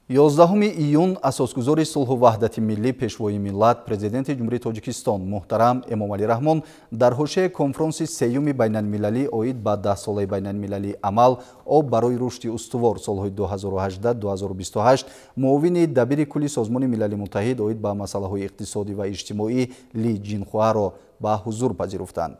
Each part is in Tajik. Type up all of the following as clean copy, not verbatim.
11 июн асосгузори сулҳу ваҳдати миллӣ, Пешвои миллат, Президенти Ҷумҳурии Тоҷикистон муҳтарам Эмомалӣ Раҳмон дар ҳошияи конфронси сеюми байналмилалӣ оид ба 10-солаи байналмилалии амал «Об барои рушди устувор» солҳои 2018-2028 муовини дабири кулли Созмони Милали Муттаҳид оид ба масъалаҳои иқтисодӣ ва иҷтимоӣ Ли Ҷинхуаро ба ҳузур пазируфтанд.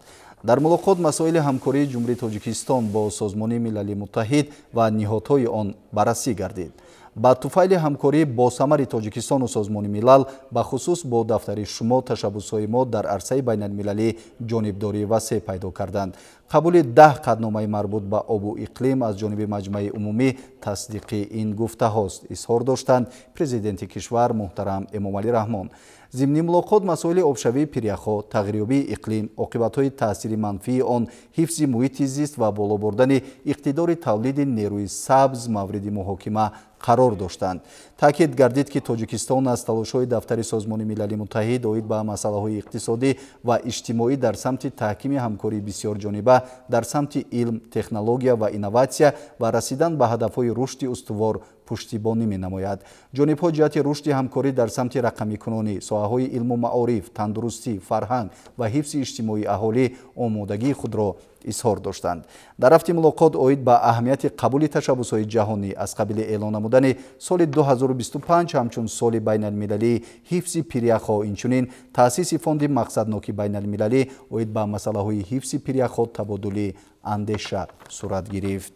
Дар мулоқот масоили ҳамкории Ҷумҳурии Тоҷикистон бо Созмони Милали Муттаҳид ва ниҳодҳои он баррасӣ гардид. Ба туфайли ҳамкории босамари Тоҷикистону Созмони Милал, бахусус бо дафтари шумо, ташаббусҳои мо дар арсаи байналмилалӣ ҷонибдорӣ васеъ пайдо карданд. Қабули 10 қатъномаи марбут ба обу иқлим аз ҷониби Маҷмаи Умумӣ тасдиқи ин гуфтаҳост, изҳор доштанд Президенти кишвар муҳтарам Эмомалӣ Раҳмон. Зимни мулоқот масоили обшавии пиряхҳо, тағйирёбии иқлим, оқибатҳои таъсири манфии он, ҳифзи муҳити зист ва боло бурдани иқтидори тавлиди нерӯи сабз мавриди муҳокима қарор доштанд. Таъкид гардид, ки Тоҷикистон аз талошҳои дафтари Созмони Милали Муттаҳид оид ба масъалаҳои иқтисодӣ ва иҷтимоӣ дар самти таҳкими ҳамкории бисёрҷониба дар самти илм, технология ва инноватсия ва расидан ба ҳадафҳои рушди устувор пуштибонӣ менамояд. Ҷонибҳо ҷиҳати рушди ҳамкорӣ дар самти рақамикунонӣ, соҳаҳои илму маориф, тандурустӣ, фарҳанг ва ҳифзи иҷтимоии аҳолӣ омодагии худро изҳор доштанд. Дар рафти мулоқот оид ба аҳамияти қабули ташаббусҳои ҷаҳонӣ аз қабили эълон намудани соли 2025 ҳамчун соли байналмилалии ҳифзи пиряхҳо, инчунин таъсиси фонди мақсадноки байналмилалӣ оид ба масъалаҳои ҳифзи пиряхҳо табодули андеша сурат гирифт.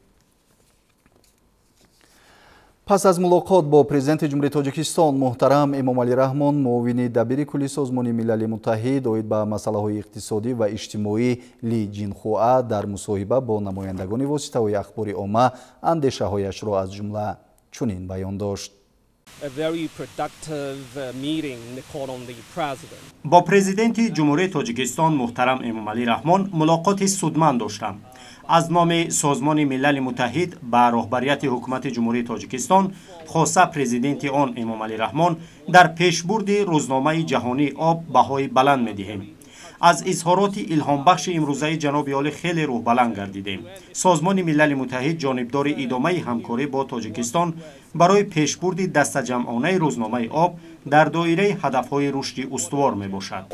Пас аз мулоқот бо Президенти Ҷумҳурии Тоҷикистон муҳтарам Эмомалӣ Раҳмон, муовини дабири кулли Созмони Милали Муттаҳид оид ба масъалаҳои иқтисодӣ ва иҷтимоӣ Ли Ҷинхуа дар мусоҳиба бо намояндагони воситаҳои ахбори омма андешаҳояшро аз ҷумла чунин баён дошт. Бо Президенти Ҷумҳурии Тоҷикистон муҳтарам Эмомалӣ Раҳмон мулоқоти судманд доштам. Аз номи Созмони Милали Муттаҳид ба роҳбарияти Ҳукумати Ҷумҳурии Тоҷикистон, хоса президенти он Эмомалӣ Раҳмон, дар пешбурди Рӯзномаи ҷаҳонии об баҳои баланд медиҳем. Аз изҳороти илҳомбахши имрӯзаи ҷаноби олӣ хеле рӯҳбаланд гардидем. Созмони Милали Муттаҳид ҷонибдори идомаи ҳамкорӣ бо Тоҷикистон барои пешбурди дастаҷамъонаи Рӯзномаи об дар доираи ҳадафҳои рушди устувор мебошад.